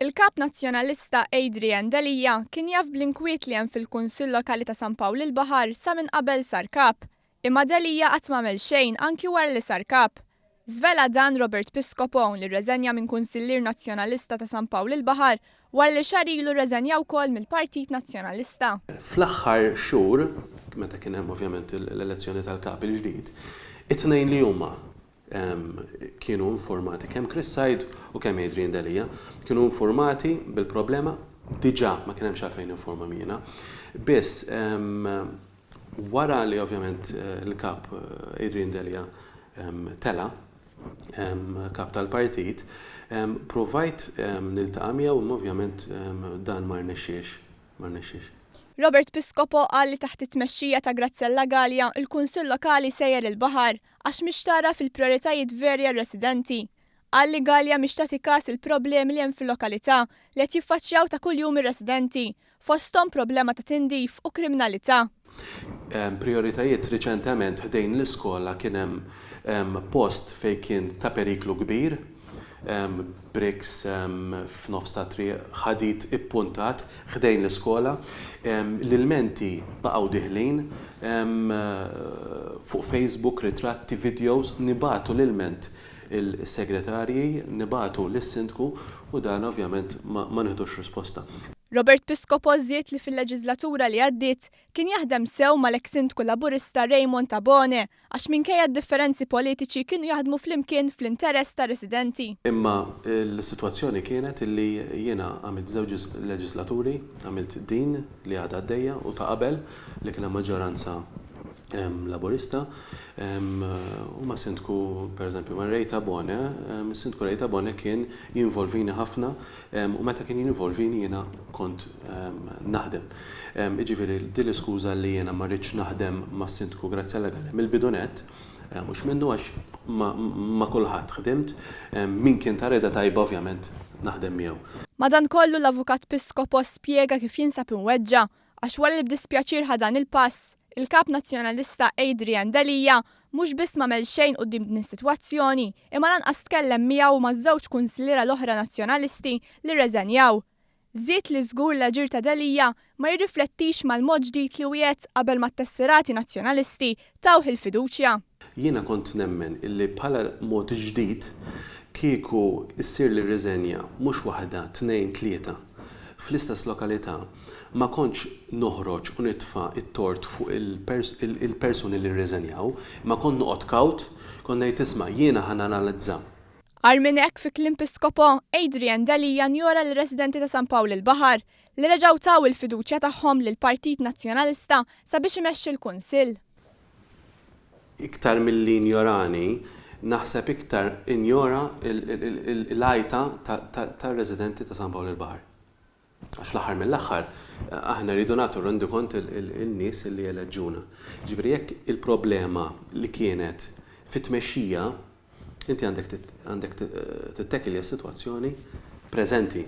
Il-Kap Nazzjonalista Adrian Delia kien jaf bl-inkwiet li hemm fil-Kunsill Lokali ta' San Pawl il-Baħar sa minn qabel sar Kap. Imma Delia qatt m'għamel xejn anki wara li sar Kap. Żvela dan Robert Piscopo li rreżenja minn Kunsillier Nazzjonalista ta' San Pawl il-Baħar wara li xahar ilu rreżenja wkoll mill-Partit Nazzjonalista. Fl-aħħar xhur, meta kien hemm ovvjament l-elezzjoni tal-Kap il-ġdid, it-tnejn li huma kienu informati, kemm Chris Said u kemm Adrian Delia, kienu informati bil-problema diġà, ma kien hemmx għalfejn ninformahom jiena. Biss wara li ovvjament il-Kap Adrian Delia tela' Kap tal-partit, provajt niltaqa' miegħu imma ovvjament dan ma rnexxiex. Ma rnexxiex. Robert Piscopo qal li taħt it-tmexxija ta' Graziella Galea, il-Kunsill Lokali sejjer il-baħar għax mhix tagħraf il-prijoritajiet veri għar-residenti. Qal li Galea mhix tagħti kas il-problemi li hemm fil-lokalità li qed jiffaċċjaw ta' kuljum ir-residenti, fosthom problema ta' tindif u kriminalità. Prijoritajiet Riċentement ħdejn l-iskola kien hemm post fejn kien ta' periklu kbir, bricks f'nofs ta' triq, ħadid ippuntat ħdejn l-iskola. L-ilmenti baqgħu diħlin fuq Facebook, ritratti, videos, nibagħtu l-ilment is-segretarji, nibagħtu lis-Sindku u dan ovvjament ma nieħdux risposta. Robert Piscopo żied li fil-leġiżlatura li għaddiet kien jaħdem sew mal-eks Sindku Laburista Raymond Tabone għax minkejja d-differenzi politiċi kienu jaħdmu flimkien fl-interess tar-residenti. Imma l-sitwazzjoni kienet illi jiena għamilt żewġ leġiżlaturi, għamilt din li għadha għaddejja u ta' qabel li kien hemm maġġoranza Laburista u ma' Sindku pereżempju ma' Ray Tabone, is-Sindku Ray Tabone kien jinvolvini ħafna u meta kien jinvolvini jiena kont naħdem. Jiġifieri din l-iskuża li jiena ma rridx naħdem mas-Sindku Graziella Galea mill-bidu nett mhux minnu għax ma' kulħadd ħdimt, min kien ta' rieda tajba ovvjament naħdem miegħu. Madankollu l-Avukat Piscopo spjega kif jinsab imweġġa' Għax wara li b'dispjaċir ħa dan il-pass, il-Kap Nazzjonalista Adrian Delia mhux biss m'għamel xejn quddiem din is-sitwazzjoni, imma lanqas tkellem miegħu u maż-żewġ kunsilliera l-oħra Nazzjonalisti li rreżenjaw. Żied li żgur l-aġir ta' Delia ma jirriflettix mal-mod ġdid li wiegħed qabel ma t-tesserati Nazzjonalisti tawh il-fiduċja. Jiena kont nemmen illi bħala mod ġdid kieku ssirli riżenja mhux waħda, tnejn, tlieta, fl-istess lokalità, ma kontx noħroġ u nitfa' t-tort fuq il-persuni li rriżenjaw, imma kont noqgħod kawt, kont ngħid isma' jiena ħa nanalizza. Agħar minn hekk, fi kliem Piscopo, Adrian Delia njora lir-residenti ta' San Pawl il-Baħar, li reġgħu taw il-fiduċja tagħhom lill-Partit Nazzjonalista sabiex imexxi l-Kunsill. Iktar milli injorani, naħseb iktar injora l-għajta tar-residenti ta' San Pawl il-Baħar. Għax fl-aħħar mill-aħħar, aħna rridu nagħtu rendikont il-nies li eleġġuna. Jiġifieri jekk il-problema li kienet fit-tmexxija, inti għandek għandek tittekilja s-sitwazzjoni preżenti.